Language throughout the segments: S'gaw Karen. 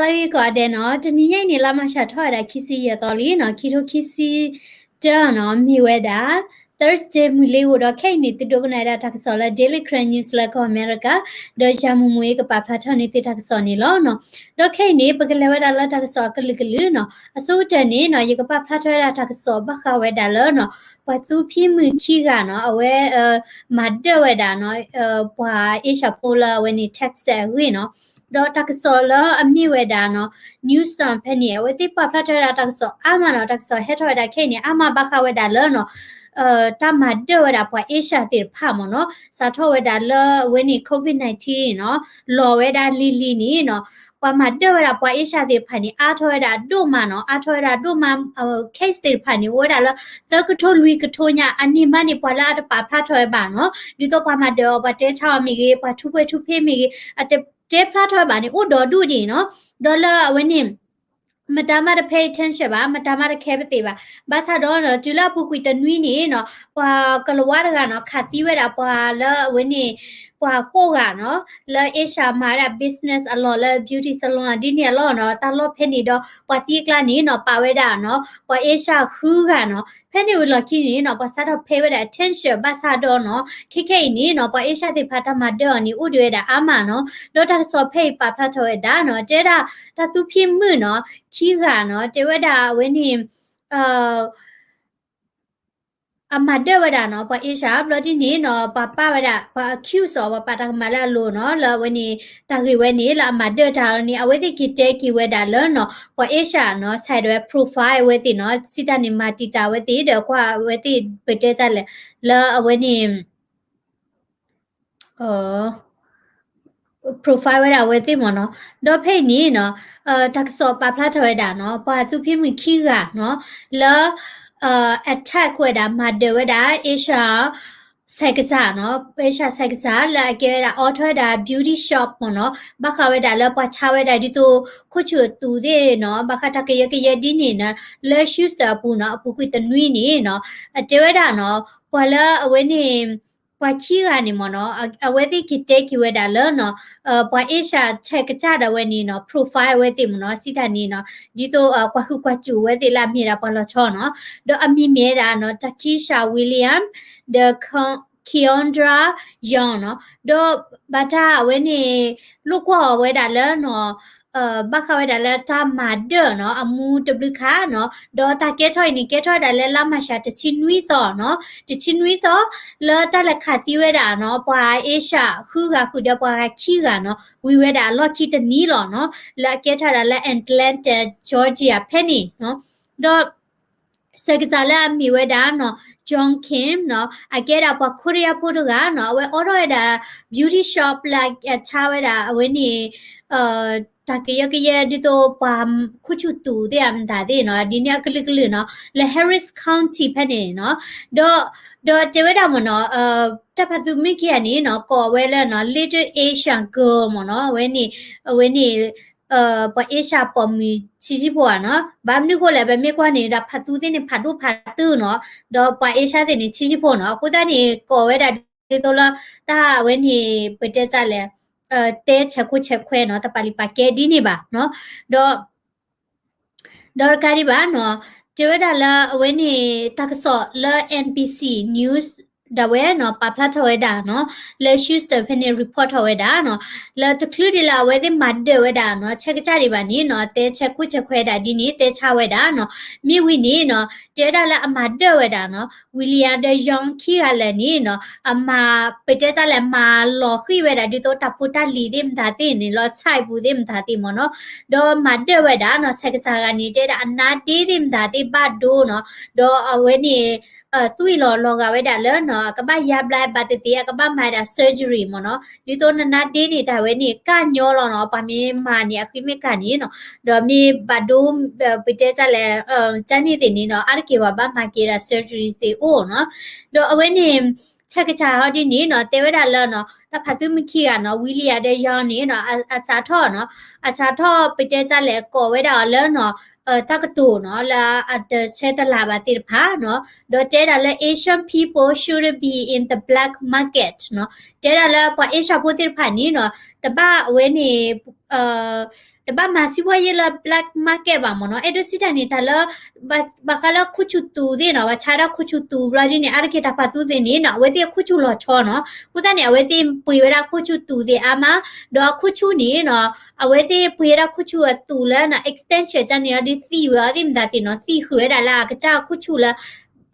ဂ့ၤကိးဂၤဒဲးနီၤ, တနံၤညါအံၤန့ၣ် လါမၢ်ၡးထီၣ်ဝဲဒၣ်ခံဆံယဲၢ်သီလံနီၤ, ခံထိခံဆံတၢနီၤ, မ့ၢ်ဝဲဒၣ် Thursday မုၢ်လ့ၤဧိၤဒီး ခဲအံၤန့ၣ် သုဒိကနၣ်ဝဲဒၣ်တၢ်ကစီၣ်လၢ Daily Karen News လၢကီၢ်အမဲရကၤ, ဒီးယၤမူးမူးအံၤကပာ်ဖျါထီၣ်န့ၢ်သုတၢ်ကစီၣ်န့ၣ်လီၤနီၤ. ဒီးခဲအံၤန့ၣ် ပကလဲၤဝဲဒၣ်လၢတၢ်ကစီၣ်အကလုာ်ကလုာ်နီၤ, အဆိကတၢၢ်န့ၣ်နီၤ ယကပာ်ဖျါထီၣ်ဝဲဒၣ်တၢ်ကစီၣ်ဘၣ်ဃးဝဲဒၣ်လၢနီၤ ပှၤသူဖံမုၢ်ခံဂၤနီၤ, အဝဲ မၤဒၢၣ်ဝဲဒၣ်နီၤ ပှၤအ့ရှၢၣ်ဖိလၢအဝဲန့ၣ် Texas အဂ့ၢ်နီၤ. ဒီးတၢ်ကစီၣ်လၢအမ့ၢ်ဝဲဒၣ်နီၤ Newsom ဖဲန့ၣ် အဝဲသ့ၣ်ပာ်ဖျါထီၣ်ဝဲဒၣ်တၢ်ကစီၣ်အါမးနီၤ, တၢ်ကစီၣ်ဟဲထီၣ်ဝဲဒၣ်ခဲအံၤန့ၣ် အါမးဘၣ်ဃးဝဲဒၣ်လၢနီၤ တၢ်မၤဒၢၣ်ဝဲဒၣ်ပှၤအ့ရှၢၣ်သ့ၣ်တဖၣ်မ့ၢ်နီၤ, စးထီၣ်ဝဲဒၣ်လၢအဝဲန့ၣ် COVID nineteen နီၤ လီၤဝဲဒၣ်လံၤလံၤန့ၣ်နီၤ ပှၤမၤဒၢၣ်ဝဲဒၣ်ပှၤအ့ရှၢၣ်သ့ၣ်တဖၣ်န့ၣ် အါထီၣ်ဝဲဒၣ်ဒိၣ်မးနီၤ, အါထီၣ်ဝဲဒၣ်ဒိၣ်မး case သ့ၣ်တဖၣ်န့ၣ် အိၣ်ဝဲဒၣ်လၢ သၢကထိလွံၢ်ကထိညါ, အန့ၣ်မးန့ၣ် ပှၤလၢအတပာ်ဖျါထီၣ်ဝဲဘၣ်နီၤ, ဒ်သိးပှၤမၤဒၢၣ်အီၤ ပှၤတဲဆါအီၤမ့ၢ်ဂ့ၤ, ပှၤထူးပှဲၤထူးဖ့မ့ၢ်ဂ့ၤ, အတတဲဖျါထီၣ်ဝဲဘၣ်န့ၣ် အိၣ်ဒီးဒူၣ်ဒံးနီၤ. ဒီးလၢအဝဲန့ၣ် မတၤမးတ pay attention ဘၣ်, မတၤမးတ care ပသ့ၣ်ဘၣ်. ဘၣ်ဆၣ်ဒီးနီၤ တုၤလၢအပူၤကွံာ်တနွံန့ၣ်နီၤ ပှၤကလၤဝါတဂၤနီၤ ခးသံဝဲဒၣ်ပှၤလၢအဝဲန့ၣ် ပှၤဃိးဂၤနီၤ လၢအ့ရှၢၣ်မၤဝဲဒၣ် business အလီၢ်လၢ beauty salon ဒ်န့ၣ်အလီၢ်နီၤ, တၢ်လီၢ်ဖဲန့ၣ်ဒီး ပှၤသံအကျါန့ၣ်နီၤ ပာ်ဝဲဒၣ်နီၤ ပှၤအ့ရှၢၣ်ဃုဂၤနီၤ. ဖဲန့ၣ်ဝံၤလီၢ်ခံန့ၣ်နီၤ ပှၤစးထီၣ် pay ဝဲဒၣ် attention ဘၣ်ဆၣ်ဒီးနီၤ ခဲခဲအံၤန့ၣ်နီၤ ပှၤအ့ရှၢၣ်သ့ၣ်တဖၣ်တၢ်မၤဒၢၣ်အီၤန့ၣ် အိၣ်ဒံးဝဲဒၣ်အါမးနီၤ. ဒီးတၢ်ကစီၣ်ဖဲအံၤပာ်ဖျါထီၣ်ဝဲဒၣ်နီၤ တဲဒၣ်တၢ်သူဖံမုၢ်နီၤ ခံဂၤနီၤ တဲဝဲဒၣ်အဝဲန့ၣ် အမၤဒၢၣ်ဝဲဒၣ်နီၤ ပှၤအ့ရှၢၣ် ဘျီဒ်န့ၣ်နီၤ ပှၤပာ်ဝဲဒၣ် ပှၤ accuse အီၤ ပှၤပာ်တၢ်ကမၣ်လၢအလိၤနီၤ လၢအဝဲန့ၣ် တၢ်ဂ့ၢ်ဝဲန့ၣ် လၢအမၤဒၢၣ်တၢ်န့ၣ် အဝဲသ့ၣ်က့ၤတဲက့ၤဝဲဒၣ်လၢနီၤ ပှၤအ့ရှၢၣ်နီၤ ဆဲးဒၣ်ဝဲ profile အဝဲသ့ၣ်နီၤ စံးတၢ်န့ၣ် မၤတံာ်တာ်အဝဲသ့ၣ်ဒီး ကွၢ်အဝဲသ့ၣ် ပတဲတၢ်လဲၣ် လၢအဝဲန့ၣ် profile ဝဲဒၣ်အဝဲသ့ၣ်မ့ၢ်နီၤ. ဒီးဖဲအံၤန့ၣ်နီၤ တၢ်ကစီၣ်ပာ်ဖျါထီၣ်ဝဲဒၣ်နီၤ ပှၤသူဖံမုၢ်ခံဂၤနီၤ လၢ attack ဝဲဒၣ် မၤဒၢၣ်ဝဲဒၣ် အ့ရှၢၣ် ဆဲးကစၢ်နီၤ အ့ရှၢၣ်ဆဲးကစၢ် လၢအကဲဝဲဒၣ် အိးထီၣ်ဝဲဒၣ် beauty shop မ့ၢ်နီၤ ဘၣ်ဃးဝဲဒၣ်လၢပှၤဆါဝဲဒၣ်ဒ်သိး ခိၣ်ဆူၣ်အသူးသ့ၣ်နီၤ ဘၣ်ဃးတၢ်ကယၢကယဲဒ်န့ၣ်နီၤ လၢ Houston အပူၤနီၤ အပူၤကွံာ်တနွံန့ၣ်နီၤ အတဲဝဲဒၣ်နီၤ ပှၤလၢအဝဲန့ၣ် ပှၤခံဂၤန့ၣ်မ့ၢ်နီၤ အဝဲသ့ၣ်က့ၤတဲက့ၤဝဲဒၣ်လၢနီၤ ပှၤအ့ရှၢၣ်ဆဲးကစၢ်ဒၣ်ဝဲန့ၣ်နီၤ profile အဝဲသ့ၣ်မ့ၢ်နီၤ စံးတၢ်န့ၣ်နီၤ ဒ်သိးကွၢ်ဃုာ်ကွၢ်စူၣ်ဝဲသ့ၣ်လၢအမ့ၢ်ဒၣ်ပှၤလီၤဆီနီၤ ဒီးအမံၤမ့ၢ်ဝဲဒၣ်နီၤ Takisha William ဒီး Keondra Young နီၤ ဒီးဘၣ်တၢ်အဝဲန့ၣ် လိာ်ကွီၢ်အီၤဝဲဒၣ်လၢနီၤ ဘၣ်ဃးဝဲဒၣ်လၢတၢ်မၤဒၢၣ်နီၤ အမူတဘျုးခါနီၤ ဒီးတၢ်ကဲထီၣ်အံၤန့ၣ် ကဲထီၣ်ဝဲဒၣ်လၢလါမၢ်ၡးတဆံနွံသီနီၤ တဆံနွံသီ လၢတၢ်လဲၤခးသံဝဲဒၣ်နီၤ ပှၤအ့ရှၢၣ်ဃုဂၤဃုာ်ဒီးပှၤဂၤခံဂၤနီၤ ဝံၤဝဲဒၣ်အလီၢ်ခံတနံၤလီၤနီၤ လၢအကဲထီၣ်ဝဲဒၣ်လၢ Atlanta Georgia ဖဲန့ၣ်နီၤ ဒီး ဆဲးကစၢ်လၢအမ့ၢ်ဝဲဒၣ်နီၤ John Kim နီၤ အကဲဒၣ်ပှၤခိရံယါဖိတဂၤနီၤ အဝဲအိးထီၣ်ဝဲဒၣ် beauty shop လၢအဆါဝဲဒၣ်အဝဲန့ၣ် တၢ်ကယၢကယဲဒ်သိးပှၤခိၣ်ဆူၣ်သူးသ့ၣ်အမတၤသ့ၣ်နီၤ ဒ်န့ၣ်အကလုာ်ကလုာ်နီၤ လၢ Harris County ဖဲန့ၣ်နီၤ ဒီး ဒီးတဲဝဲဒၣ်မ့ၢ်နီၤ တၢ်ဖးသူမုၢ်ခံဂၤန့ၣ်နီၤ ကိးဝဲလၢနီၤ Little Asian Girl မ့ၢ်နီၤ အဝဲန့ၣ် အဝဲန့ၣ် ပှၤအ့ရှၢၣ်ပိာ်မုၣ်ဆံးဆံးဖိဧါနီၤ ဘၣ်မနုၤဃိလဲၣ် ပမ့ၢ်ကွၢ်န့ၣ်ဒၣ်ဖးသူသ့ၣ်န့ၣ် ဖးဒိၣ်ဖးတုၤနီၤ ဒီးပှၤအ့ရှၢၣ်သ့ၣ်န့ၣ် ဆံးဆံးဖိနီၤ အဃိသတးန့ၣ် ကိးဝဲဒၣ်ဒ်သိးလၢ တၢ်အဝဲန့ၣ် ပတဲတၢ်လဲၣ် တဲဆဲးခိၣ်ဆဲးခွဲးနီၤ တပာ်လုၢ်ပာ်ကဲဒ်န့ၣ်ဘၣ်နီၤ ဒီး ဒီးတကးဒံးဘၣ်နီၤ တဲဝဲဒၣ်လၢအဝဲန့ၣ် တၢ်ကစီၣ်လၢ N B C News ဒၣ်ဝဲနီၤ ပာ်ဖျါထီၣ်ဝဲဒၣ်နီၤ လၢ Houston ဖဲန့ၣ် report ထီၣ်ဝဲဒၣ်နီၤ လၢတချုးဒံးလၢအဝဲသ့ၣ်မၤဒၢၣ်ဝဲဒၣ်နီၤ ဆဲးကစၢ်ဒံးဘၣ်န့ၣ်နီၤ တဲဆဲးခိၣ်ဆဲးခွဲးဒၣ်ဒ်န့ၣ် တဲဆါဝဲဒၣ်နီၤ မ့ၢ်ဝံၤန့ၣ်နီၤ တဲဝဲဒၣ်လၢအမၤဒၢၣ်ဝဲဒၣ်နီၤ William ဒီး John ခံဂၤလၢာ်န့ၣ်နီၤ အမၤ ပတဲတၢ်လဲၣ် မၤလီၤဃံၤဝဲဒၣ်ဒ်သိးတၢ်ဖိတၢ်လံၤသ့ၣ်မတၤသ့ၣ်န့ၣ်လီၤ ဆဲးပူၤသ့ၣ်မတၤသ့ၣ်မ့ၢ်နီၤ ဒီးမၤဒၢၣ်ဝဲဒၣ်နီၤ ဆဲးကစၢ်ဂၤန့ၣ် တဲဒၣ်အနါဒ့သ့ၣ်မတၤသ့ၣ်ဘၣ်ဒိနီၤ ဒီးအဝဲန့ၣ် သွံၣ်လီၤလီၤဂာ်ဝဲဒၣ်လၢနီၤ အကဘၣ်ယါဘျါဘၣ်သ့ၣ်သ့ၣ် အကဘၣ်မၤဒၣ် surgery မ့ၢ်နီၤ ဒ်သိးနနါဒ့န့ၣ် တၢ်ဝဲန့ၣ် ကၢ်ညီလီၤနီၤ ပှၤမ့ၢ်မၤန့ၣ် အဃံမ့ၢ်ကၢ်န့ၣ်နီၤ ဒီးမ့ၢ်ဘၣ်ဒိ ပတဲတၢ်လဲၣ် ကၢ်န့ၣ်သ့ၣ်န့ၣ်နီၤ အါတက့ၢ်ပှၤဘၣ်မၤက့ၤဒၣ် surgery သ့ၣ်အိၣ်နီၤ ဒီးအဝဲန့ၣ် ဆဲးကစၢ်ဟီဒ်န့ၣ်နီၤ တဲဝဲဒၣ်လၢနီၤ တၢ်ဖးသူမုၢ်ခံဂၤနီၤ William ဒီး John န့ၣ်နီၤ အစးထီၣ်နီၤ အစးထီၣ်ပတဲတၢ်လဲၣ် ကိးဝဲဒၣ်အီၤလၢနီၤ တၢ်ကတိၤနီၤ လၢအတဆဲးတလၤဘၣ်သ့ၣ်တဖၣ်နီၤ ဒီးတဲဒၣ်လၢ Asian people shouldn't be in the black market နီၤ တဲဒၣ်လၢပှၤအ့ရှၢၣ်ဖိသ့ၣ်တဖၣ်န့ၣ်နီၤ တဘၣ်အဝဲန့ၣ် တဘၣ်မၤစံးဖီယ့ၢ်လၢ black market ဘၣ်မ့ၢ်နီၤ. အဲၣ်ဒိးစံးတၢ်န့ၣ် တၢ်လၢ ဘၣ်ဃးလၢခိၣ်ဆူၣ်တူာ်သ့ၣ်နီၤ, ပှၤဆါဒၣ်ခိၣ်ဆူၣ်တူာ်ဘျီဒ်န့ၣ် အါတက့ၢ်တၢ်ပာ်သူသ့ၣ်န့ၣ်နီၤ, အဝဲသ့ၣ်အခိၣ်ဆူၣ်လီၤဆီနီၤ. အဃိသတးန့ၣ် အဝဲသ့ၣ်ပှ့ၤဝဲဒၣ်ခိၣ်ဆူၣ်တူာ်သ့ၣ်အါမး, ဒီးအခိၣ်ဆူၣ်န့ၣ်နီၤ, အဝဲသ့ၣ်ပှ့ၤဝဲဒၣ်ခိၣ်ဆူၣ်အတူာ်လၢနီၤ extension ကန့ၣ်အီၤ ဒ်သံဝဲအီၤသ့ၣ်မတၤသ့ၣ်နီၤ, သံဃုာ်ဝဲဒၣ်လၢအကစၢ်အခိၣ်ဆူၣ်လၢ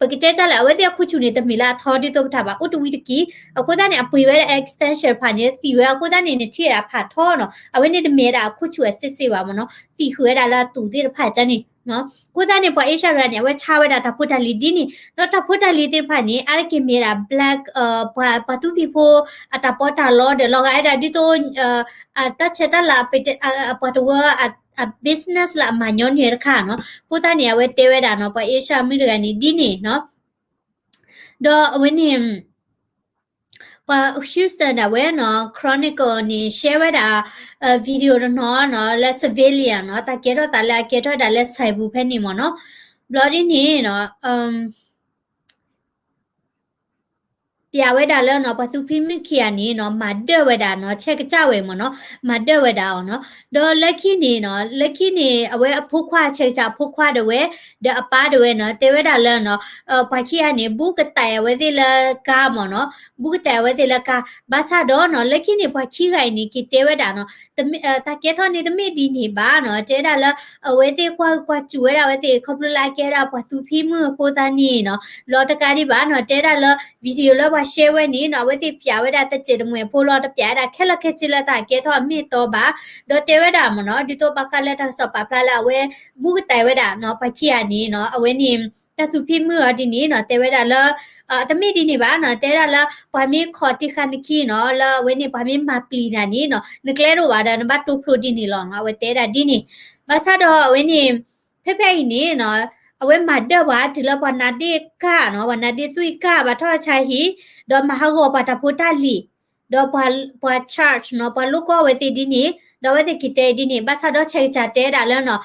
ပကတဲတၢ်လၢ အဝဲသ့ၣ်အခိၣ်ဆူၣ်န့ၣ် တမ့ၢ်လၢအထီဒ်သိးပတၢ်ဘၣ် အိၣ်တဝံၤတက့ၢ်. အဃိသတးန့ၣ် အပှ့ၤဝဲဒၣ် extension တဖၣ်န့ၣ် သံဝဲအဃိသတးန့ၣ် နထံၣ်ဒၣ်ဖးထီနီၤ, အဝဲန့ၣ်တမ့ၢ်ဒၣ်အခိၣ်ဆူၣ်အစ့စ့ဘၣ်မ့ၢ်နီၤ, သံဃုာ်ဝဲဒၣ်လၢအတူာ်သ့ၣ်တဖၣ်ကန့ၣ်. အဃိသတးန့ၣ် ပှၤအ့ရှၢၣ်တဂၤန့ၣ် အဝဲဆါဝဲဒၣ်တၢ်ဖိတၢ်လံၤဒ်န့ၣ်, ဒီးတၢ်ဖိတၢ်လံၤသ့ၣ်တဖၣ်န့ၣ် အါတက့ၢ်မ့ၢ်ဒၣ် black, ပှၤသူဖံးဖိ အတၢ်ပီးတၢ်လီဒီး လီၤဂာ်ဝဲဒၣ်ဒ်သိး တၢ်ဆဲးတၢ်လၤ ပှၤတဝၢ အ business လၢအမၤညီနုၢ်တခါနီၤ. အဃိသတးန့ၣ် အဝဲတဲဝဲဒၣ်နီၤ, ပှၤအ့ရှၢၣ်မုၣ်တဂၤန့ၣ်ဒ်န့ၣ်နီၤ. ဒီးအဝဲန့ၣ် ပှၤ Houston ဒၣ်ဝဲနီၤ Chronicle န့ၣ် share ဝဲဒၣ် video တနီၤနီၤ လၢ civilian နီၤ, တၢ်ကဲထီၣ်သးလၢအကဲထီၣ်ဝဲဒၣ်လၢ စဲးပူၤ ဖဲန့ၣ်မ့ၢ်နီၤ. ဘျီဒ်န့ၣ်နီၤ ပျးဝဲဒၣ်လၢနီၤ ပှၤသူဖံးမုၣ်ခံဂၤန့ၣ်နီၤ မၤဒၢၣ်ဝဲဒၣ်နီၤ, ဆဲးကစၢ်ဝဲမ့ၢ်နီၤ, မၤဒၢၣ်ဝဲဒၣ်အီၤနီၤ. ဒီးလၢခံန့ၣ်နီၤ, လၢခံန့ၣ် အဝဲအဖိခွါ ဆဲးကစၢ်အဖိခွါဒၣ်ဝဲ ဒီးအပၢ်ဒၣ်ဝဲနီၤ တဲဝဲဒၣ်လၢနီၤ, ပှၤခံဂၤန့ၣ် ဘူးကတဲာ်အဝဲသ့ၣ်လၢကါမ့ၢ်နီၤ, ဘူးကတဲာ်အဝဲသ့ၣ်လၢကါ. ဘၣ်ဆၣ်ဒီးနီၤ လၢခံန့ၣ် ပှၤခံဂၤအံၤန့ၣ် က့ၤတဲဝဲဒၣ်နီၤ, တၢ်ကဲထီၣ်န့ၣ်တမ့ၢ်ဒ်န့ၣ်ဘၣ်နီၤ, တဲဒၣ်လၢ အဝဲသ့ၣ်ကွၢ်ကွၢ်စူၣ်ဝဲဒၣ်အဝဲသ့ၣ် ခီဖျိလၢအကဲဒၣ်ပှၤသူဖံးမုၣ်အဃိသတးန့ၣ်နီၤ. လီၤတကးဒံးဘၣ်နီၤ, တဲဒၣ်လၢ video လၢပှၤ share ဝဲန့ၣ်နီၤ, အဝဲသ့ၣ်ပျးဝဲဒၣ်တစဲးတမှဲၤဖိလီၤ, တပျးဝဲဒၣ်ခဲလၢာ်ခဲဆ့လၢတၢ်ကဲထီၣ်အမ့ၢ်အတီဘၣ်. ဒီးတဲဝဲဒၣ်မ့ၢ်နီၤ, ဒ်သိးဘၣ်ဃးလၢတၢ်ကစီၣ်ပာ်ဖျါလၢအဝဲ ဘူးကတဲာ်ဝဲဒၣ်နီၤ, ပှၤခံဂၤန့ၣ်နီၤ, အဝဲန့ၣ် တၢ်သူဖံးမုၣ်အီၤဒ်န့ၣ်နီၤ, တဲဝဲဒၣ်လၢ တမ့ၢ်ဒ်န့ၣ်ဘၣ်နီၤ, တဲဒၣ်လၢ ပှၤမ့ၢ်ခိးတံၢ်ဃာ်နခံနီၤ, လၢအဝဲန့ၣ် ပှၤမ့ၢ်မၤပျံၤနၤန့ၣ်နီၤ, နကျဲတအိၣ်ဘၣ်ဒီး နဘၣ်တိဖျိဒ်န့ၣ်လီၤနီၤ, အဝဲတဲဒၣ်ဒ်န့ၣ်. ဘၣ်ဆၣ်ဒီးအဝဲန့ၣ် ဖဲဖဲအံၤန့ၣ်နီၤ, အဝဲမၤဒၢၣ်ပှၤတုၤလၢပှၤနါဒ့ၣ်ကၢ်နီၤ, ပှၤနါဒ့ၣ်သွံၣ်ကၢ် ဘၣ်ထီၣ်ဆါဟံၣ်, ဒီးမၤဟးဂီၤပှၤတၢ်ဖိတၢ်လံၤ, ဒီးပှၤ charge နီၤ, ပှၤလိၣ်ကွီၢ်အဝဲသ့ၣ်ဒ်န့ၣ်, ဒီးအဝဲသ့ၣ်က့ၤတဲဒ်န့ၣ်. ဘၣ်ဆၣ်ဒီးဆဲးကစၢ်တဲဒၣ်လၢနီၤ,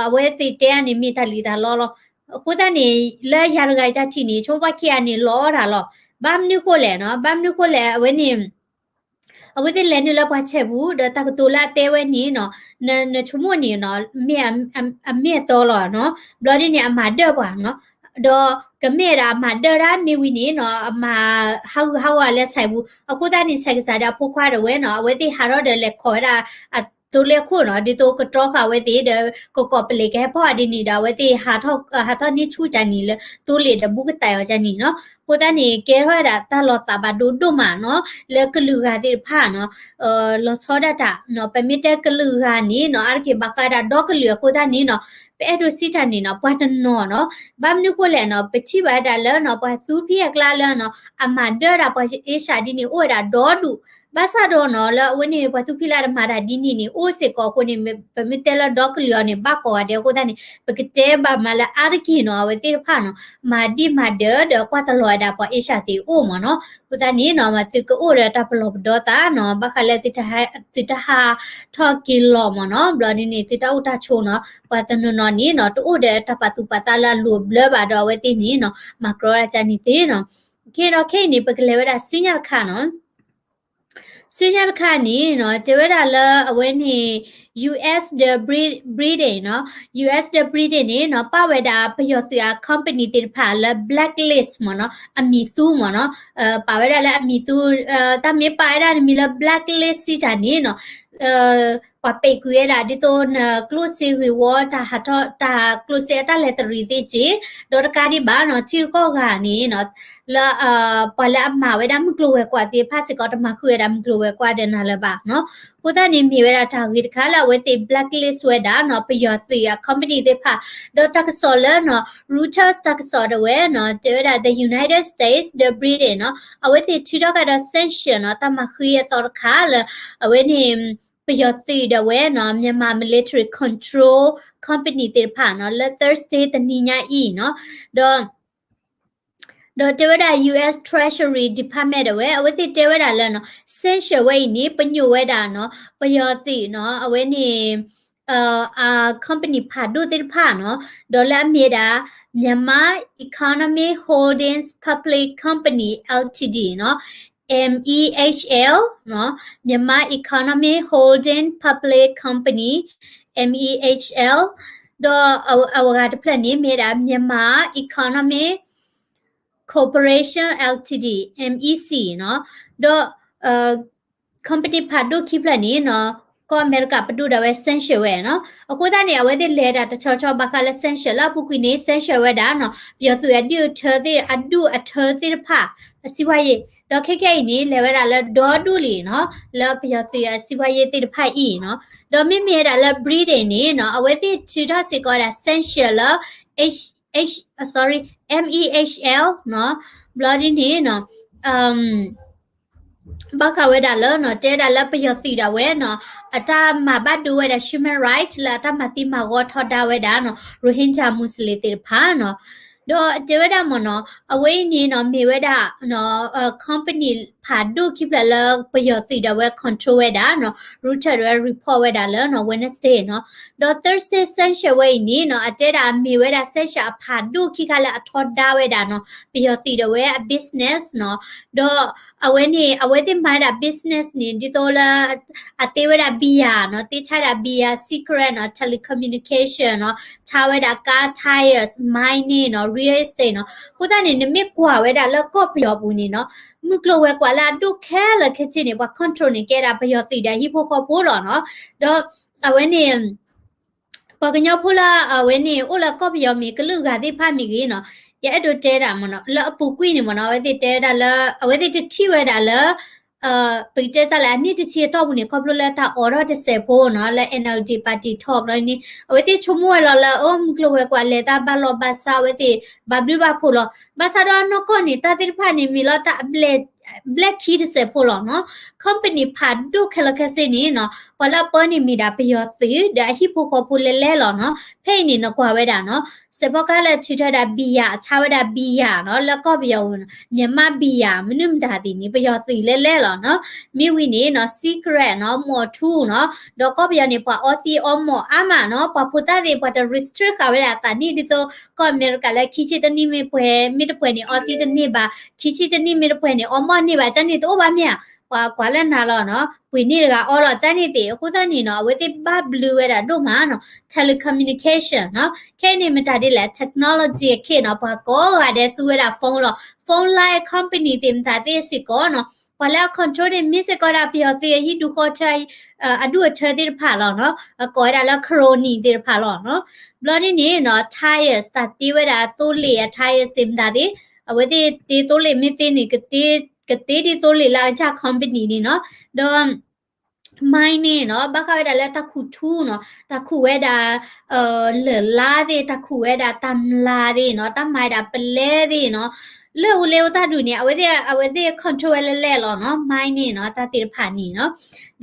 အဝဲသ့ၣ်တဲအန့ၣ်မ့ၢ်တၢ်လံၣ်တၢ်လီလီၤ. အဃိသတးန့ၣ် လၢယၤတဂၤအံၤတၢ်ထံၣ်န့ၣ် ဆိပှၤခံဂၤန့ၣ် လီၤအီၣ်တၢ်လီၤ. ဘၣ်မနုၤဃိလဲၣ်နီၤ, ဘၣ်မနုၤဃိလဲၣ် အဝဲန့ၣ် အဝဲသ့ၣ်လဲၤနုာ်လၢပှၤဆဲးပူၤ ဒီးတၢ်ကတိၤလၢအတဲဝဲန့ၣ်နီၤ, နဆိကမိၣ်န့ၣ်နီၤ, မ့ၢ်အမ့ၢ်အတီလီၤနီၤ. ဘျီဒ်န့ၣ် အမၤဒၢၣ်ပှၤနီၤ, ဒီးကမ့ၢ်ဒၣ်အမၤဒၢၣ်ဒၣ်မ့ၢ်ဝံၤန့ၣ်နီၤ, အမၤဟးဂူာ်ဟးဂီၤလၢဆဲးပူၤ. အဃိသတးန့ၣ် ဆဲးကစၢ်ဒီးအဖိခွါဒၣ်ဝဲနီၤ, အဝဲသ့ၣ်ဟးထီၣ်ဒီးလဲၤခိးဝဲဒၣ် အသိလ့ၣ်ခိၣ်နီၤ, ဒ်သိးကတြီဃာ်အဝဲသ့ၣ်ဒီး ကကိးပလံးကဟဲဖီၣ်ဒ်န့ၣ်ဒီး အဝဲသ့ၣ် ဟးထီၣ်န့ၢ်ဆူၣ်ကန့ၣ်လၢသိလ့ၣ်ဒီး ဘူးကတဲာ်အီၤကန့ၣ်နီၤ. အဃိသတးန့ၣ် ကဲထီၣ်ဝဲဒၣ်တၢ်လီၤသးဘၣ်ဒိဒိၣ်မးနီၤ, လၢကလုာ်ဂၤသ့ၣ်တဖၣ်နီၤ, လီၤဆီဒၣ်တၢ်နီၤ, ပမ့ၢ်တဲကလုာ်ဂၤန့ၣ်နီၤ, အါတက့ၢ်ဘၣ်ဃးဒၣ်ဒီကလုာ်အဃိသတးန့ၣ်နီၤ, ပအဲၣ်ဒိးစံးတၢ်န့ၣ်နီၤ, ပှၤတနီၤနီၤ, ဘၣ်မနုၤဃိလဲၣ်နီၤ, ပထံၣ်ဘၣ်ဝဲဒၣ်လၢနီၤ, ပှၤသူဖံးအကျါလၢနီၤ, အမၤဒၢၣ်ဒၣ်ပှၤအ့ရှၢၣ်ဒ်န့ၣ် အိၣ်ဝဲဒၣ်ဒီဒူၣ် ဘၣ်ဆၣ်ဒီးနီၤ, လၢအဝဲန့ၣ် ပှၤသူဖံးလၢအတမၤတၢ်ဒ်န့ၣ်န့ၣ် အိၣ်စ့ၢ်ကီးအဃိန့ၣ်, ပမ့ၢ်တဲလၢဒီကလုာ်အီၤန့ၣ် ဘၣ်ကိးဂၤဒဲးအဃိသတးန့ၣ် ပကတဲဘၣ်မးလၢအါတက့ၢ်နီၤ, အဝဲသ့ၣ်တဖၣ်နီၤ, မၤဒံးမၤဒၢးဒီးကွၢ်တလီၤဝဲဒၣ်ပှၤအ့ရှၢၣ်သ့ၣ်အိၣ်မးနီၤ. အဃိသတးန့ၣ်နီၤ, မ့ၢ်သုကအိၣ်ဒီးတၢ်ပလီၢ်ပဒီသးနီၤ, ဘၣ်ဃးလၢ သုတဟးထီၣ်က့ၤလီၤမးနီၤ, ဘျီဒ်န့ၣ် သုတၢ်အိၣ်တၢ်ဆိးနီၤ, ပှၤတနီၤနီၤန့ၣ်နီၤ, တအိၣ်ဒီးတၢ်ပာ်သူၣ်ပာ်သးလၢအလိၤအဘျၢဘၣ်ဒီး အဝဲသ့ၣ်န့ၣ်နီၤ, မၤကြီဒၣ်ကန့ၣ်သ့နီၤ. ခဲဒီးခဲအံၤန့ၣ် ပကလဲၤဝဲဒၣ်ဆူညါတခါနီၤ. ဆူညါတခါန့ၣ်နီၤ, တဲဝဲဒၣ်လၢအဝဲန့ၣ် US ဒီး Bri-, Britain နီၤ, US ဒီး Britain န့ၣ်နီၤ, ပာ်ဝဲဒၣ်ပယီၤသုးအ company သ့ၣ်တဖၣ်လၢ blacklist မးနီၤ, အမံၤသူမးနီၤ, ပာ်ဝဲဒၣ်လၢအမံၤသူ, တၢ်မ့ၢ်ပာ်ဝဲဒၣ်နမံၤလၢ blacklist စံးတၢ်န့ၣ်နီၤ, ပှၤပဲာ်ကွံာ်ဝဲဒၣ် ဒ်သိးနကျိၣ်စ့ဂ့ၢ်ဝီ တၢ်ဟးထီၣ် တၢ်ကျိၣ်စ့အတၢ်လဲၤတရံးသ့ၣ်က့ၢ်, ဒီးတကးဒံးဘၣ်နီၤ, ထံဂုၤကီၢ်ဂၤန့ၣ်နီၤ, လၢ ပှၤလၢအမၤဝဲဒၣ်မုၢ်ကျိၤဝဲၤကွာ်သ့ၣ်တဖၣ်စ့ၢ်ကီး တမၤဃုာ်ဝဲဒၣ်မုၢ်ကျိၤဝဲၤကွာ်ဒီးနၤလၢၤဘၣ်နီၤ. အဃိသတးန့ၣ် မ့ၢ်ဝဲဒၣ်တၢ်ဂ့ၢ်တခါလၢအဝဲသ့ၣ် blacklist ဝဲဒၣ်နီၤ, ပယီၤသုးအ company သ့ၣ်တဖၣ်, ဒီးတၢ်ကစီၣ်လၢနီၤ, Reuters တၢ်ကစီၣ်ဒၣ်ဝဲနီၤ, တဲဝဲဒၣ် the United States ဒီး Britain နီၤ, အဝဲသ့ၣ်ထုးထီၣ်ကဒီး sanction နီၤ, တၢ်မၤဃံအသီတခါလၢ အဝဲန့ၣ် ပယီၤသုးဒၣ်ဝဲနီၤ, Myanmar military control company သ့ၣ်တဖၣ်နီၤ, လၢ Thursday တနံၤညါအံၤနီၤ, ဒီး ဒီးတဲဝဲဒၣ် US Treasury Department ဒၣ်ဝဲ အဝဲသ့ၣ်တဲဝဲဒၣ်လၢနီၤ, sanction ဝဲအံၤန့ၣ် ပညိၣ်ဝဲဒၣ်နီၤ, ပယီၤသုးနီၤ, အဝဲန့ၣ် အ company ဖးဒိၣ်သ့ၣ်တဖၣ်နီၤ, ဒီးလၢအမ့ၢ်ဒၣ် Myanmar Economic Holdings Public Company Limited နီၤ, MEHL နီၤ, Myanmar Economic Holding Public Company, MEHL, ဒီးအဝဲဂၤတဖျၢၣ်န့ၣ် မ့ၢ်ဝဲဒၣ် Myanmar Economic Corporation Limited, MEC နီၤ, ဒီး company ဖးဒိၣ်ခံဖျၢၣ်န့ၣ်နီၤ, ကီၢ်အမဲရကၤပဒိၣ်ဒၣ်ဝဲ sanction ဝဲနီၤ. အဃိသတးန့ၣ် အဝဲသ့ၣ်လဲၤဒၣ်တဆီဆီ ဘၣ်ဃးလၢ sanction လၢအပူၤကွံာ်န့ၣ် sanction ဝဲဒၣ်နီၤ, ပယီၤသုးအဒူၣ်အထၢသ့ၣ် အဒူၣ်အထၢသ့ၣ်တဖၣ် အစီးပွားရေး, ဒီးခဲကနံၣ်အံၤန့ၣ် လဲၤဝဲဒၣ်လၢဒီဒူၣ်လံနီၤ, လၢပယီၤသုးအစီးပွားရေးသ့ၣ်တဖၣ်အံၤနီၤ. ဒီးမ့မ့ၢ်ဝဲဒၣ်လၢ Britain န့ၣ်နီၤ, အဝဲသ့ၣ်ထုးထီၣ်စ့ၢ်ကီးဝဲဒၣ် sanction လၢ H, H, sorry, MEHL နီၤ, ဘျီဒ်န့ၣ်နီၤ, ဘၣ်ဃးဝဲဒၣ်လၢနီၤ, တဲဝဲဒၣ်လၢပယီၤသုးဒၣ်ဝဲနီၤ, အတၢ်မၤဘၣ်ဒိဝဲဒၣ် human right လၢအတၢ်မၤသံမၤဂီၤထီဒါဝဲဒၣ်နီၤ, Rohingya Muslim သ့ၣ်တဖၣ်နီၤ. ဒီးတဲဝဲဒၣ်မ့ၢ်နီၤ, အဝဲအံၤန့ၣ်နီၤ, မ့ၢ်ဝဲဒၣ် company ဖးဒိၣ်ခံဖျၢၣ်လၢပယီၤသုးဒၣ်ဝဲ control ဝဲဒၣ်နီၤ, Reuters ဒၣ်ဝဲ report ဝဲဒၣ်လၢနီၤ, Wednesday နီၤ. ဒီး Thursday sanction ဝဲအံၤန့ၣ်နီၤ, အတဲဒၣ်မ့ၢ်ဝဲဒၣ် sanction အဖးဒိၣ်ခံခါလၢအထီဒါဝဲဒၣ်နီၤ, ပယီၤသုးဒၣ်ဝဲအ business နီၤ. ဒီးအဝဲန့ၣ် အဝဲသ့ၣ်မၤဝဲဒၣ် business န့ၣ် ဒ်သိးလၢ အတ့ဝဲဒၣ် beer နီၤ, တ့ဆါဒၣ် beer, cigarette နီၤ, telecommunication နီၤ, ဆါဝဲဒၣ် car, tires, mining နီၤ, real estate နီၤ. အဃိသတးန့ၣ် နမ့ၢ်ကွၢ်ဝဲဒၣ်လၢကီၢ်ပယီၤပူၤန့ၣ်နီၤ, မုၢ်ကျိၤဝဲၤကွာ်လၢအဒိၣ်ခဲလၢာ်ခဲဆ့န့ၣ် ပှၤ control န့ၣ် ကဲဒၣ်ပယီၤသုးဒီးအဟံၣ်ဖိဃီဖိလီၤနီၤ. ဒီးအဝဲန့ၣ် ပှၤကညီဖိလၢအဝဲန့ၣ် အိၣ်လၢကီၢ်ပယီၤမ့ၢ်ကလုာ်ဂၤသ့ၣ်တဖၣ်မ့ၢ်ဂ့ၤနီၤ, ယအဲၣ်ဒိးတဲဒၣ်မ့ၢ်နီၤ, လၢအပူၤကွံာ်န့ၣ်မ့ၢ်နီၤ, အဝဲသ့ၣ်တဲဝဲဒၣ်လၢ အဝဲသ့ၣ်တထံၣ်ဝဲဒၣ်လၢ ပကတဲတၢ်လၢအနံၣ်တဆံအတီၢ်ပူၤန့ၣ် ခီဖျိလၢတၢ်အိးထီၣ်တစဲးဖိနီၤ, လၢ NLD party top လီၤန့ၣ် အဝဲသ့ၣ်ဆိကမိၣ်ဝဲလီၤလၢ အိၣ်မုၢ်ကျိၤဝဲၤကွာ်လဲၤတၢ်ဘၣ်လီၢ်ဘၣ်စး အဝဲသ့ၣ်ဘၣ်ဘျုးဘၣ်ဖှိၣ်လီၤ. ဘၣ်ဆၣ်ဒီးအနီၢ်ကီၢ်န့ၣ် တၢ်သ့ၣ်တဖၣ်န့ၣ် မ့ၢ်လီၤတၢ် ဘျဲၣ်ခံတစဲးဖိလီၤနီၤ. company ဖးဒိၣ်ခဲလၢာ်ခဲဆ့န့ၣ်နီၤ, ပှၤလၢအပၢန့ၣ်မ့ၢ်ဒၣ်ပယီၤသုး ဒီးအဟံၣ်ဖိဃီဖိလဲၤလဲၤလီၤနီၤ. ဖဲအံၤန့ၣ် နကွၢ်ဝဲဒၣ်နီၤ, စဲးဖီကဟၣ်လၢထုးထီၣ်ဝဲဒၣ် beer ဆါဝဲဒၣ် beer နီၤ, လၢကီၢ်ပယီၤပူၤနီၤ, Myanmar beer မနုၤမတၤသ့ၣ်န့ၣ် ပယီၤသုးလဲၤလဲၤလီၤနီၤ. မ့ၢ်ဝံၤန့ၣ်နီၤ, cigarette နီၤ, မီၢ်ထူနီၤ, ဒီးကီၢ်ပယီၤန့ၣ် ပှၤအီသံးအီမီၢ်အါမးနီၤ, ပှၤဖိသၣ်သ့ၣ် ပှၤတ restrict ဃာ်ဝဲဒၣ်အသးန့ၣ် ဒ်သိးကီၢ်အမဲရကၤလၢခံဆံတနံၣ်မ့ၢ်ပှဲၤ မ့ၢ်တပှဲၤန့ၣ် အီသံးတန့ၢ်ဘၣ်, ခံဆံတနံၣ်မ့ၢ်တပှဲၤန့ၣ် အီမီၢ်န့ၢ်ဘၣ်, ကန့ၣ်တအိၣ်ဘၣ်မ့ၢ်ဧါ, ပှၤကွၢ်လၢနၤလီၤနီၤ, ပှ့ၤန့ၢ်တဂၤအီလီၤ, ကန့ၣ်သ့ၣ်. အဃိသတးန့ၣ်နီၤ, အဝဲသ့ၣ်ဘၣ်ဘျုးဝဲဒၣ်ဒိၣ်မးနီၤ, telecommunication နီၤ, ခဲအံၤန့ၣ်မတၤဒ်လဲၣ်, technology အခ့နီၤ, ပှၤကိးဂၤဒဲးသူဝဲဒၣ် phone လီၤ, phone line company သ့ၣ်မတၤသ့ၣ်စ့ၢ်ကီးနီၤ, ပှၤလၢအ control န့ၣ် မ့ၢ်စ့ၢ်ကီးဒၣ်ပယီၤသုးအဟံၣ်ဒူဃီထၢ အဒူၣ်အထၢသ့ၣ်တဖၣ်လီၤနီၤ, ကိးဝဲဒၣ်လၢ crony သ့ၣ်တဖၣ်လီၤနီၤ. ဘျီဒ်န့ၣ်နီၤ, tires တၢ်တ့ဝဲဒၣ်သိလ့ၣ်အ tires သ့ၣ်မတၤသ့ၣ်, အဝဲသ့ၣ်တ့သိလ့ၣ်မ့ၢ်သ့န့ၣ် ကတ့ဒ်သိလ့ၣ်လၢအကစၢ် company န့ၣ်နီၤ. ဒီး mine န့ၣ်နီၤ, ဘၣ်ဃးဝဲဒၣ်လၢတၢ်ခူၣ်ထူနီၤ, တၢ်ခူၣ်ဝဲဒၣ် လၢၢ်လါသ့ၣ်, တၢ်ခူၣ်ဝဲဒၣ်တၢ်မျၢ်သ့ၣ်နီၤ, တၢ်မၤဝဲဒၣ်ပလဲသ့ၣ်နီၤ, လၢၢ်ဧိၤလ့ဧိၤတၢ်ဒုးန့ၣ် အဝဲသ့ၣ် အဝဲသ့ၣ် control ဝဲလဲၣ်လဲၣ်လီၤနီၤ, mine န့ၣ်နီၤ, တၢ်သ့ၣ်တဖၣ်န့ၣ်နီၤ.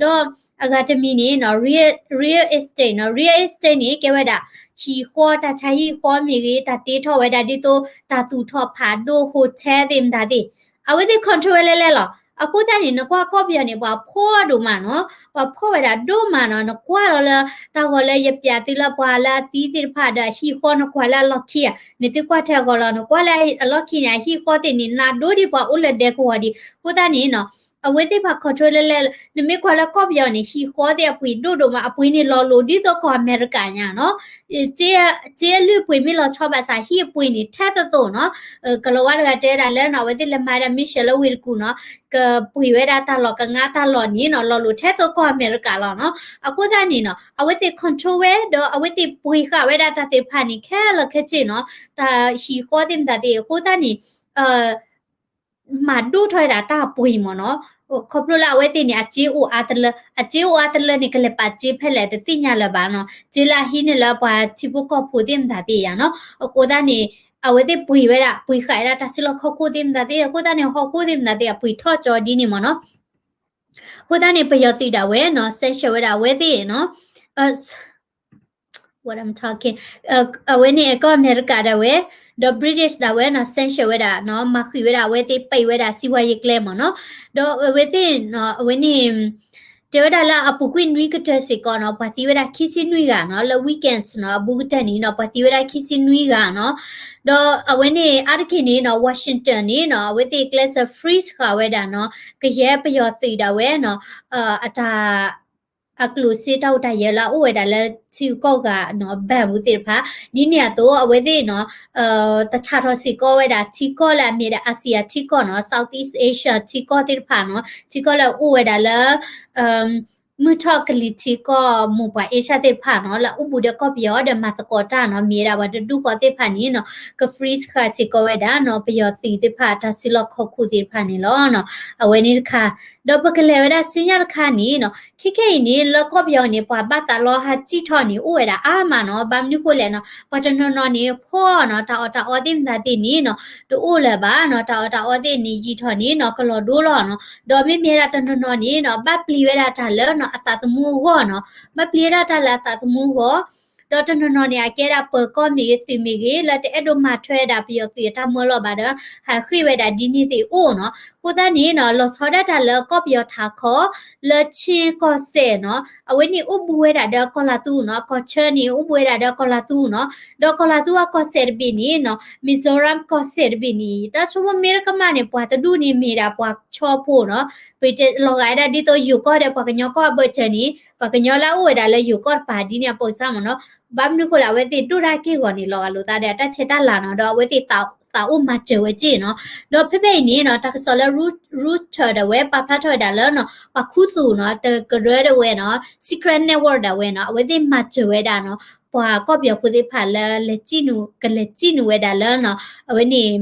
ဒီးအဂၤတမံၤန့ၣ်နီၤ, real, real estate နီၤ, real estate န့ၣ် ကဲဝဲဒၣ် ဟံၣ်ဃီ, တၢ်ဆါဟံၣ်ဃီမ့ၢ်ဂ့ၤ, တၢ်တ့ထီၣ်ဝဲဒၣ်ဒ်သိး တၢ်သူၣ်ထီၣ်ဖးဒိၣ် hotel သ့ၣ်မတၤသ့ၣ်, အဝဲသ့ၣ် control ဝဲလဲၣ်လဲၣ်လီၤ. အဃိသတးန့ၣ် နကွၢ်ကီၢ်ပယီၤန့ၣ် ပှၤဖှီၣ်ဒိၣ်မးနီၤ, ပှၤဖှီၣ်ဝဲဒၣ်ဒိၣ်မးနီၤ. နကွၢ်လီၤလၢ တၢ်ဂီၤလၢယပျးသုလၢပှၤလၢအသံသ့ၣ်တဖၣ်ဒီးအဟံၣ်ဃီ နကွၢ်လၢအလီၢ်ခံဧါ, နသုကွၢ်ထဲအဂီၤလီၤ, နကွၢ်လၢအလီၢ်ခံန့ၣ် အဟံၣ်ဃီသ့ၣ်န့ၣ် နးဒိၣ်ဒံးပှၤအိၣ်လၢဒဲကဝီၤဒံး. အဃိသတးန့ၣ်နီၤ, အဝဲသ့ၣ်ပှၤ control လဲၣ်လဲၣ်, နမ့ၢ်ကွၢ်လၢကီၢ်ပယီၤန့ၣ် ဟံၣ်ဃီသ့ၣ်အပှ့ၤဒိၣ်ဒိၣ်မး, အပှ့ၤန့ၣ်လီၤလိၤဒ်သိးကီၢ်အမဲရကၤညါနီၤ. စ့အလုၢ်အပှ့ၤမ့ၢ်လီၤဆီဘၣ်ဆၣ် ဟံၣ်အပှ့ၤန့ၣ်ထဲသိးသိးနီၤ. ကလီၤဝါတဂၤတဲဝဲဒၣ်လၢနီၤ, အဝဲသ့ၣ်လဲၤမၤဝဲဒၣ် မ့ၢ်ဆှၢလၢဝ့ၢ်တကူၣ်နီၤ, ကပှ့ၤဝဲဒၣ်တၢ်လီၢ်ကငါတၢ်လီၢ်န့ၣ်နီၤ, လီၤလိၤထဲသိးကီၢ်အမဲရကၤလီၤနီၤ. အဃိသတးန့ၣ်နီၤ, အဝဲသ့ၣ် control ဝဲ ဒီးအဝဲသ့ၣ်ပှ့ၤဃာ်ဝဲဒၣ်တၢ်သ့ၣ်တဖၣ်န့ၣ် ခဲလၢာ်ခဲဆ့နီၤ. တၢ်ဟံၣ်ဃီသ့ၣ်မတၤသ့ၣ် အဃိသတးန့ၣ် မၤဒိၣ်ထီၣ်ဝဲဒၣ်တၢ်ပှ့ၤမ့ၢ်နီၤ. ခီဖျိလၢအဝဲသ့ၣ်န့ၣ် အစ့အိၣ်အါတလၢ, အစ့အိၣ်အါတလၢန့ၣ် ကလဲၤပာ်စ့ဖဲလဲၣ်တသ့ၣ်ညါလၢၤဘၣ်နီၤ. စ့လၢအဟံးန့ၢ်လၢပှၤထံဖိကီၢ်ဖိသ့ၣ်မတၤသ့ၣ်ယါနီၤ. အဃိသတးန့ၣ် အဝဲသ့ၣ်ပှ့ၤဝဲဒၣ်, ပှ့ၤဃာ်ဝဲဒၣ်တၢ်စုလီၢ်ခီၣ်ခိၣ်သ့ၣ်မတၤသ့ၣ်, အဃိသတးန့ၣ် ဟီၣ်ခိၣ်သ့ၣ်မတၤသ့ၣ် အပှ့ၤထီၣ်ကၠီဒ်န့ၣ်မ့ၢ်နီၤ. အဃိသတးန့ၣ် ပယီၤသုးဒၣ်ဝဲနီၤ, sanction ဝဲဒၣ်အဝဲသ့ၣ်နီၤ. What I'm talking, အဝဲန့ၣ် ကီၢ်အမဲရကၤဒၣ်ဝဲ, ဒီး British ဒၣ်ဝဲနီၤ, sanction ဝဲဒၣ်နီၤ, မၤဃံးဝဲဒၣ်အဝဲသ့ၣ်, ပိတ်ဝဲဒၣ် စီးပွားရေးကျဲ မ့ၢ်နီၤ. ဒီးအဝဲသ့ၣ်နီၤ, အဝဲန့ၣ် တဲဝဲဒၣ်လၢအပူၤကွံာ်နွံကတၢၢ်စ့ၢ်ကီးနီၤ ပှၤသံဝဲဒၣ်ခံဆံနွံဂၤနီၤ လၢ weekends နီၤ အဘူးကတၢၢ်န့ၣ်နီၤ ပှၤသံဝဲဒၣ်ခံဆံနွံဂၤနီၤ. ဒီးအဝဲန့ၣ် အါတက့ၢ်န့ၣ်နီၤ Washington န့ၣ်နီၤ အဝဲသ့ၣ်ကျဲးစၢး freeze ဃာ်ဝဲဒၣ်နီၤ ကယဲၢ်ပယီၤသုးဒၣ်ဝဲနီၤ အတၢ် အကျိၣ်စ့တၢ်အိၣ်တၢ်ယၢၤလၢအအိၣ်ဝဲဒၣ်လၢထံဂုၤကီၢ်ဂၤနီၤ ဘၣ်မူသ့ၣ်တဖၣ် ဒ်န့ၣ်အသိး အဝဲသ့ၣ်နီၤ တဆးထီၣ်စ့ၢ်ကီးဝဲဒၣ်ထံကီၢ်လၢအမ့ၢ်ဒၣ် Asia ထံကီၢ်နီၤ Southeast Asia ထံကီၢ်သ့ၣ်တဖၣ်နီၤ ထံကီၢ်လၢအအိၣ်ဝဲဒၣ်လၢ မုၢ်ထီၣ်ကလံၤထံးကီၢ်မိၢ်ပှၢ်အ့ရှၢၣ်သ့ၣ်တဖၣ်နီၤ လၢအအိၣ်ဘူးဒီးကီၢ်ပယီၤဒီးမၤသကိးတၢ်နီၤ မ့ၢ်ဝဲဒၣ်ပှၤတဒူၣ်ဃီသ့ၣ်တဖၣ်န့ၣ်နီၤ က freeze ဃာ်စ့ၢ်ကီးဝဲဒၣ်နီၤ ပယီၤသုးသ့ၣ်တဖၣ် တၢ်စုလီၢ်ခီၣ်ခိၣ်သ့ၣ်တဖၣ်န့ၣ်လီၤနီၤ အဝဲန့ၣ်တခါ ဒီးပကလဲၤဝဲဒၣ်ဆူညါတခါန့ၣ်နီၤ ခဲခဲအံၤန့ၣ် လၢကီၢ်ပယီၤန့ၣ် ပှၤဘၣ်သးလီဟးစံၣ်ထီၣ်န့ၣ် အိၣ်ဝဲဒၣ်အါမးနီၤ ဘၣ်မနုၤဃိလဲၣ်နီၤ ပှၤတနီၤနီၤန့ၣ် ဖှီၣ်နီၤ တၢ်အီၣ်တၢ်အီသ့ၣ်မတၤသ့ၣ်န့ၣ်နီၤ တအိၣ်လၢၤဘၣ်နီၤ တၢ်အီၣ်တၢ်အီသ့ၣ်န့ၣ် ယံာ်ထီၣ်န့ၣ်နီၤ ကလီၤဒိလီၤနီၤ ဒီးမ့မ့ၢ်ဒၣ်တနီၤနီၤန့ၣ်နီၤ ဘၣ်ပျံၤဝဲဒၣ်တၢ်လၢနီၤ အသးသမူအဂီၢ်နီၤ ဘၣ်ပျံၤဝဲဒၣ်တၢ်လၢအသးသမူအဂီၢ် ဒီးတနီၤနီၤန့ၣ် အကဲဒၣ်ပၢၤကီၢ်မ့ၢ်ဂ့ၤ သုးမ့ၢ်ဂ့ၤ လၢတအဲၣ်ဒိးမၤထွဲဝဲဒၣ်ပယီၤသုးအတၢ်မၢလီၤဘၣ်ဒီး ဟးဃ့ၢ်ဝဲဒၣ်ဒ်န့ၣ်သ့ၣ်အိၣ်နီၤ အဃိသတးန့ၣ်နီၤ လီၤဆီဒၣ်တၢ်လၢကီၢ်ပယီၤထးခီ လၢ Chin ကီၢ်စဲၣ်နီၤ အဝဲန့ၣ်အိၣ်ဘူးဝဲဒၣ်ဒီးကီၢ်လၤသူနီၤ ကီၢ်ဆၢန့ၣ် အိၣ်ဘူးဝဲဒၣ်ဒီးကီၢ်လၤသူနီၤ ဒီးကီၢ်လၤသူအကီၢ်စဲၣ်တဘ့ၣ်န့ၣ်နီၤ Mizoram ကီၢ်စဲၣ်တဘ့ၣ်န့ၣ် တၢ်ဆိကမိၣ်မ့ၢ်တကမၣ်န့ၣ် ပှၤတဒူၣ်န့ၣ်မ့ၢ်ဒၣ်ပှၤဆီဖိနီၤ ပလီၤဂာ်ဝဲဒၣ်ဒ်သိးယိၤကီၢ်ဒီးပှၤကညီကီၢ်အဘၢၣ်စၢၤန့ၣ် ပှၤကညီလၢအအိၣ်ဝဲဒၣ်လၢယိၤကီၢ်တပၤဒ်န့ၣ်အပိစၢ်မ့ၢ်နီၤ ဘၣ်မနုၤဃိလဲၣ် အဝဲသ့ၣ်ဒိၣ်တၢ်က့ၢ်ဂီၤန့ၣ် လီၤဂာ်လိာ်သးဒီးတၢ်ဆဲးတၢ်လၤနီၤ ဒီးအဝဲသ့ၣ်သးအိၣ်မၤစၢၤဝဲက့ၢ်နီၤ ဒီးဖဲဖဲအံၤန့ၣ်နီၤ တၢ်ကစီၣ်လၢ Reuters ဒၣ်ဝဲ ပာ်ဖျါထီၣ်ဝဲဒၣ်လၢနီၤ ပှၤခူသူၣ်နီၤ တကရၢဒၣ်ဝဲနီၤ Secret Network ဒၣ်ဝဲနီၤ အဝဲသ့ၣ်မၤစၢၤဝဲဒၣ်နီၤ ပှၤကီၢ်ပယီၤဖိသ့ၣ်တဖၣ်လၢလဲၤစံၣ်နုာ် ကလဲၤစံၣ်နုာ်ဝဲဒၣ်လၢနီၤ အဝဲန့ၣ်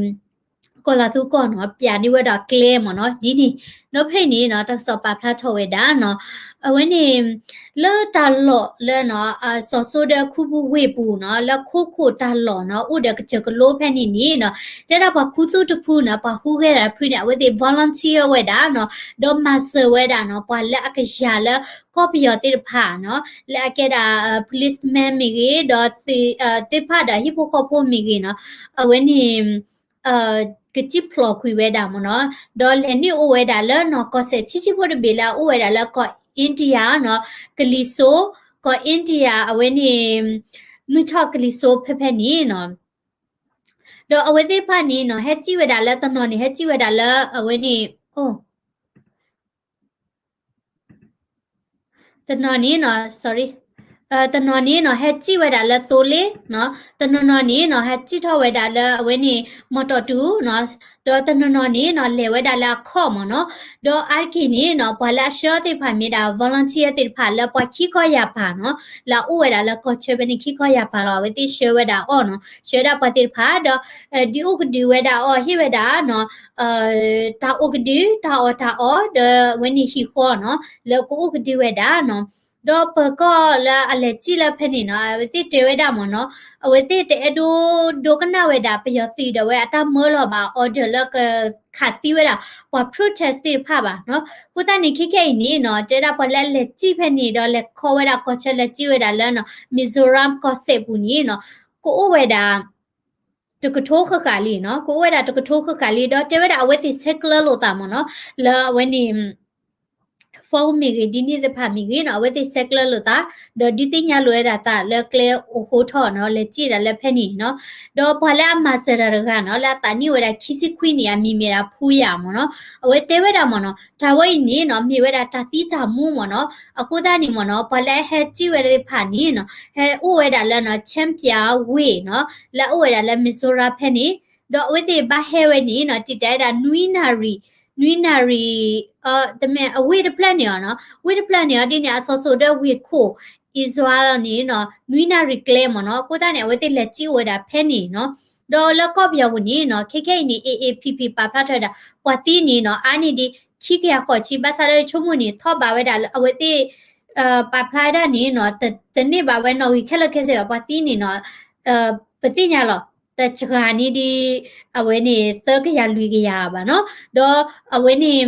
ကီၢ်လၤသူကီၢ်နီၤ ပျးန့ၢ်ဝဲဒီးကျဲမ့ၢ်နီၤ ဒ်န့ၣ် ဒီးဖဲအံၤန့ၣ်နီၤ တၢ်ကစီၣ်ပာ်ဖျါထီၣ်ဝဲဒၣ်နီၤ အဝဲန့ၣ် လၢတၢ်လီၢ်လၢနီၤ စီၤစိဒီးခူပူၤဝ့ၢ်ပူၤနီၤ လၢခိခိၣ်တၢ်လီၢ်နီၤ အိၣ်ဒီးကစၢၢ်ကလိဖဲန့ၣ်န့ၣ်နီၤ တဲဒၣ်ပှၤခူသူၣ်တဖုန့ၣ် ပှၤဟူးဂဲၤတၢ်တဖုန့ၣ် အဝဲသ့ၣ် volunteer ဝဲဒၣ်နီၤ ဒီးမၤစၢၤဝဲဒၣ်နီၤ ပှၤလၢအကယၤလၢကီၢ်ပယီၤသ့ၣ်တဖၣ်နီၤ လၢအကဲဒၣ် policeman မ့ၢ်ဂ့ၤ ဒီးသ့ၣ်တဖၣ်ဒီးဟံၣ်ဖိဃီဖိမ့ၢ်ဂ့ၤနီၤ အဝဲန့ၣ် ကစံၣ်ဖျိးကွံာ်ဝဲဒၣ်မ့ၢ်နီၤ ဒီးလဲၤနုာ်အိၣ်ဝဲဒၣ်လၢနီၤ ကီၢ်စဲၣ်ဆံးဆံးဖိတဘ့ၣ်လၢအအိၣ်ဝဲဒၣ်လၢကီၢ် India နီၤ ကလံၤစိး ကီၢ် India အဝဲန့ၣ် မုၢ်ထီၣ်ကလံၤစိးဖဲဖဲန့ၣ်နီၤ ဒီးအဝဲသ့ၣ်တဖၣ်န့ၣ်နီၤ ဟဲစံၣ်ဝဲဒၣ်လၢတနီၤန့ၣ် ဟဲစံၣ်ဝဲဒၣ်လၢအဝဲန့ၣ် အိၣ် တနီၤန့ၣ်နီၤ sorry တနီၤန့ၣ်နီၤ ဟဲစံၣ်ဝဲဒၣ်လၢသိလ့ၣ်နီၤ တနီၤနီၤန့ၣ်နီၤ ဟဲစံၣ်ထီၣ်ဝဲဒၣ်လၢအဝဲန့ၣ် မီၢ်တီၢ်တူၢ်နီၤ ဒီးတနီၤနီၤန့ၣ်နီၤ လဲၤဝဲဒၣ်လၢအခီၣ်မ့ၢ်နီၤ ဒီးအါတက့ၢ်န့ၣ်နီၤ ပှၤလၢအဆှၢသ့ၣ်တဖၣ်မ့ၢ်ဒၣ် volunteer သ့ၣ်တဖၣ်လၢပှၤခံကီၢ်ယၤပၤနီၤ လၢအအိၣ်ဝဲဒၣ်လၢကီၢ်ဆၢဖဲန့ၣ်ခံကီၢ်ယၤပၤလီၤ အဝဲသ့ၣ်ဆှၢဝဲဒၣ်အီၤနီၤ ဆှၢဝဲဒၣ်ပှၤသ့ၣ်တဖၣ်ဒီး ဒုးအိၣ်ကဒုဝဲဒၣ်အီၤ ဟ့ၣ်ဝဲဒၣ်နီၤ တၢ်အိၣ်ကဒု တၢ်အီၣ်တၢ်အီ ဒီးအဝဲန့ၣ်ဟံၣ်ဃီနီၤ လၢကအိၣ်ကဒုဝဲဒၣ်နီၤ ဒီးပၢၤကီၢ်လၢအလဲၤစံၣ်လၢဖဲန့ၣ်နီၤ အဝဲသ့ၣ်တဲဝဲဒၣ်မ့ၢ်နီၤ အဝဲသ့ၣ်တအဲၣ်ဒိးဒိကနၣ်ဝဲဒၣ်ပယီၤသုးဒၣ်ဝဲအတၢ်မၢလီၤဘၣ် order လၢကခးသံဝဲဒၣ် ပှၤ protest သ့ၣ်တဖၣ်ဘၣ်နီၤ အဃိသတးန့ၣ် ခဲခဲအံၤန့ၣ်နီၤ တဲဒၣ်ပှၤလၢအလဲၤစံၣ်ဖဲန့ၣ်ဒီးလဲၤခီဝဲဒၣ်ကီၢ်ဆၢလဲၤစံၣ်ဝဲဒၣ်လၢနီၤ Mizoram ကီၢ်စဲၣ်ပူၤန့ၣ်နီၤ ကအိၣ်ဝဲဒၣ် တကထိဃၣ်ဃၣ်လံနီၤ ကအိၣ်ဝဲဒၣ်တကထိဃၣ်ဃၣ်လံ ဒီးတဲဝဲဒၣ်အဝဲသ့ၣ်ဆဲးကျၢလိာ်သးမ့ၢ်နီၤ လၢအဝဲန့ၣ် phone မ့ၢ်ဂ့ၤ ဒ်န့ၣ်သ့ၣ်တဖၣ်မ့ၢ်ဂ့ၤနီၤ အဝဲသ့ၣ်ဆဲးကျၢလိာ်သး ဒီးဒုးသ့ၣ်ညါလိာ်ဝဲဒၣ်သးလၢကျဲအိၣ်ဃိထီၣ်နီၤ လဲၤစံၣ်ဒၣ်လၢဖဲန့ၣ်နီၤ ဒီးပှၤလၢအမၤစၢၤတၢ်တဂၤနီၤ လၢအသးနံၣ်ဝဲဒၣ်ခံဆံခွံနံၣ် အမံၤမ့ၢ်ဒၣ်ဖူယၤမ့ၢ်နီၤ အဝဲတဲဝဲဒၣ်မ့ၢ်နီၤ တၢ်ဝဲအံၤန့ၣ်နီၤ မ့ၢ်ဝဲဒၣ်တၢ်သံတၢ်မူမ့ၢ်နီၤ အဃိသတးန့ၣ်မ့ၢ်နီၤ ပှၤလၢအဟဲစံၣ်ဝဲသ့ၣ်တဖၣ်န့ၣ်နီၤ ဟဲအိၣ်ဝဲဒၣ်လၢနီၤ Champhai ဝ့ၢ်နီၤ လၢအအိၣ်ဝဲဒၣ်လၢ Mizoram ဖဲန့ၣ် ဒီးအဝဲသ့ၣ်ဘၣ်ဟဲဝဲန့ၣ်နီၤ တံာ်တာ်ဝဲဒၣ် နွံနၣ်ရံၣ် နွံနၣ်ရံၣ် တမ့ၢ်အဝ့ၢ်တဖျၢၣ်န့ၣ်အီၤနီၤ ဝ့ၢ်တဖျၢၣ်န့ၣ်အီၤဒ်န့ၣ် အစီၤစိၤဒၢဝ့ၢ်ခိၣ် Aizawl န့ၣ်နီၤ နွံနၣ်ရံၣ်ကျဲမ့ၢ်နီၤ အဃိသတးန့ၣ် အဝဲသ့ၣ်လဲၤစံၣ်အိၣ်ဝဲဒၣ်ဖဲန့ၣ်နီၤ ဒီးလၢကီၢ်ပယီၤပူၤန့ၣ်နီၤ ခဲခဲအံၤန့ၣ် A A P P ပာ်ဖျါထီၣ်ဝဲဒၣ် ပှၤသံန့ၣ်နီၤ အါန့ၢ်ဒံး ခံကယၤဃိးဆံ ဘၣ်ဆၣ်ဒီးဆိကမိၣ်န့ၣ် ထီၣ်ဘးဝဲဒၣ်လၢအဝဲသ့ၣ် ပာ်ဖျါဝဲဒၣ်န့ၣ်နီၤ တန့ၢ်ဘၣ်ဝဲနီၣ်ဂံၢ်ခဲလၢာ်ခဲဆ့ဘၣ် ပှၤသံန့ၣ်နီၤ ပသ့ၣ်ညါလီၤ တစှၤန့ၢ်ဒံး အဝဲန့ၣ် သၢကယၤလွံၢ်ကယၤဘၣ်နီၤ ဒီးအဝဲန့ၣ်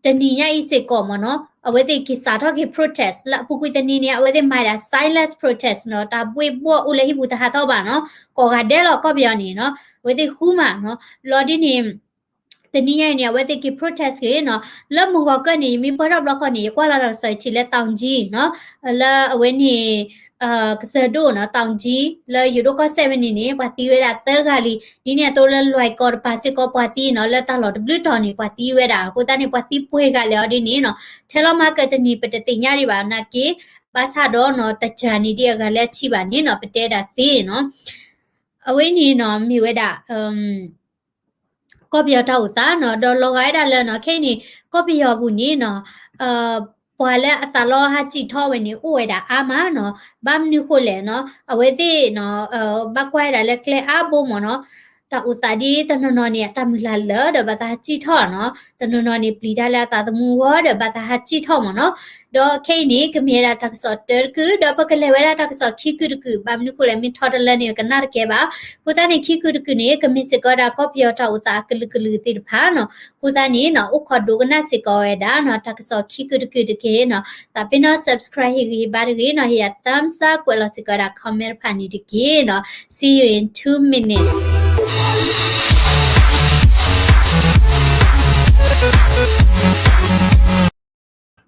တနံၤညါအံၤစ့ၢ်ကီးမ့ၢ်နီၤ အဝဲသ့ၣ်က့ၤစးထီၣ်က့ၤ protest လၢအပူၤကွံာ်တနံၤန့ၣ် အဝဲသ့ၣ်မၤဒၣ် silence protest နီၤ တၢ်ဘှ့ၣ်ဘှီၣ်အိၣ်လၢဟံၣ်ပူၤတဟးထီၣ်ဘၣ်နီၤ ကိးဂၤဒဲးလီၤကီၢ်ပယီၤန့ၣ်နီၤ အဝဲသ့ၣ်ဃူမးနီၤ လီၤဒ်န့ၣ် တနံၤညါအံၤန့ၣ် အဝဲသ့ၣ်က့ၤ protest က့ၤနီၤ လၢမုၢ်ဂီၤကၢၢ်န့ၣ် ယမ့ၢ်ပှဲၤထီၣ်ဘျီဃီန့ၣ် ယကွၢ်လီၤတၢ်ကစီၣ် ယထံၣ်လၢ တောင်ကြီး နီၤ လၢအဝဲန့ၣ် ကစၢၢ်ဒိၣ်နီၤ တောင်ကြီး လၢယိၤဒိၣ်ကီၢ်စဲၣ်ဝဲန့ၣ်န့ၣ် ပှၤသံဝဲဒၣ်သၢဂၤလံ. ဒ်န့ၣ်အသိးလၢလွဲၢ်ကီၢ်တပၤစ့ၢ်ကီး ပှၤသံနီၤ လၢတၢ်လီၢ်တဘျုးတီၤန့ၣ် ပှၤသံဝဲဒၣ် အဃိသတးန့ၣ် ပှၤသံပှဲၤဂၤလဲၣ်အီၤဒ်န့ၣ်နီၤ ထဲလီၤမၤကၢၢ်တနံၤ ပတသ့ၣ်ညါဒံးဘၣ်နာ်က့ ဘၣ်ဆၣ်ဒီးနီၤ တကၢ်န့ၣ်ဒ်အဂၤလၢအထံၣ်ဘၣ်န့ၣ်နီၤ ပတဲဒၣ်သ့နီၤ အဝဲန့ၣ်နီၤ မ့ၢ်ဝဲဒၣ် ကီၢ်ပယီၤတၢ်အိၣ်သးနီၤ ဒီးလီၤဂာ်ဝဲဒၣ်လၢနီၤ ခဲအံၤန့ၣ် ကီၢ်ပယီၤပူၤန့ၣ်နီၤ ပှၤလၢအသးလီဟးစံၣ်ထီၣ်ဝဲန့ၣ် အိၣ်ဝဲဒၣ်အါမးနီၤ ဘၣ်မနုၤဃိလဲၣ်နီၤ အဝဲသ့ၣ်နီၤ ဘၣ်ကွၢ်ဝဲဒၣ်လၢကျဲအါဘိမ့ၢ်နီၤ တၢ်အိၣ်သးဒ်တနီၤနီၤန့ၣ် အတၢ်မုၢ်လၢ်လၢာ်ဒီးဘၣ်သးဟးစံၣ်ထီၣ်နီၤ တနီၤနီၤန့ၣ် ပျံၤတၢ်လၢအသးသမူအဂီၢ်ဒီးဘၣ်သးဟးစံၣ်ထီၣ်မ့ၢ်နီၤ ဒီးခဲအံၤန့ၣ် ကမ့ၢ်ဝဲဒၣ်တၢ်ကစီၣ်တၢတကုာ် ဒီးပကလဲၤဝဲဒၣ်တၢ်ကစီၣ်ခံကုာ်တကုာ် ဘၣ်မနုၤဃိလဲၣ် မ့ၢ်ထီတလၢန့ၣ် ကနၣ်တကဲဘၣ် အဃိသတးန့ၣ် ခံကုာ်တကုာ်န့ၣ် ကမ့ၢ်စ့ၢ်ကီးဝဲဒၣ်ကီၢ်ပယီၤတၢ်အိၣ်သးအကလုာ်ကလုာ်သ့ၣ်တဖၣ်နီၤ အဃိသတးန့ၣ်နီၤ အိၣ်ခိးဒိကနၣ်စ့ၢ်ကီးဝဲဒၣ်နီၤ တၢ်ကစီၣ်ခံကုာ်တကုာ်တက့ၢ်နီၤ သးပ့ၤနီၣ် subscribe ဟ့ၣ်ဂံၢ်ဟ့ၣ်ဘါတဂ့ၤနီၤ ဟ့ၣ်ယၤ thumbs up ကွဲးလီၤစ့ၢ်ကီးဝဲဒၣ် comment တဖၣ်န့ၣ်တက့ၢ်နီၤ see you in two minutes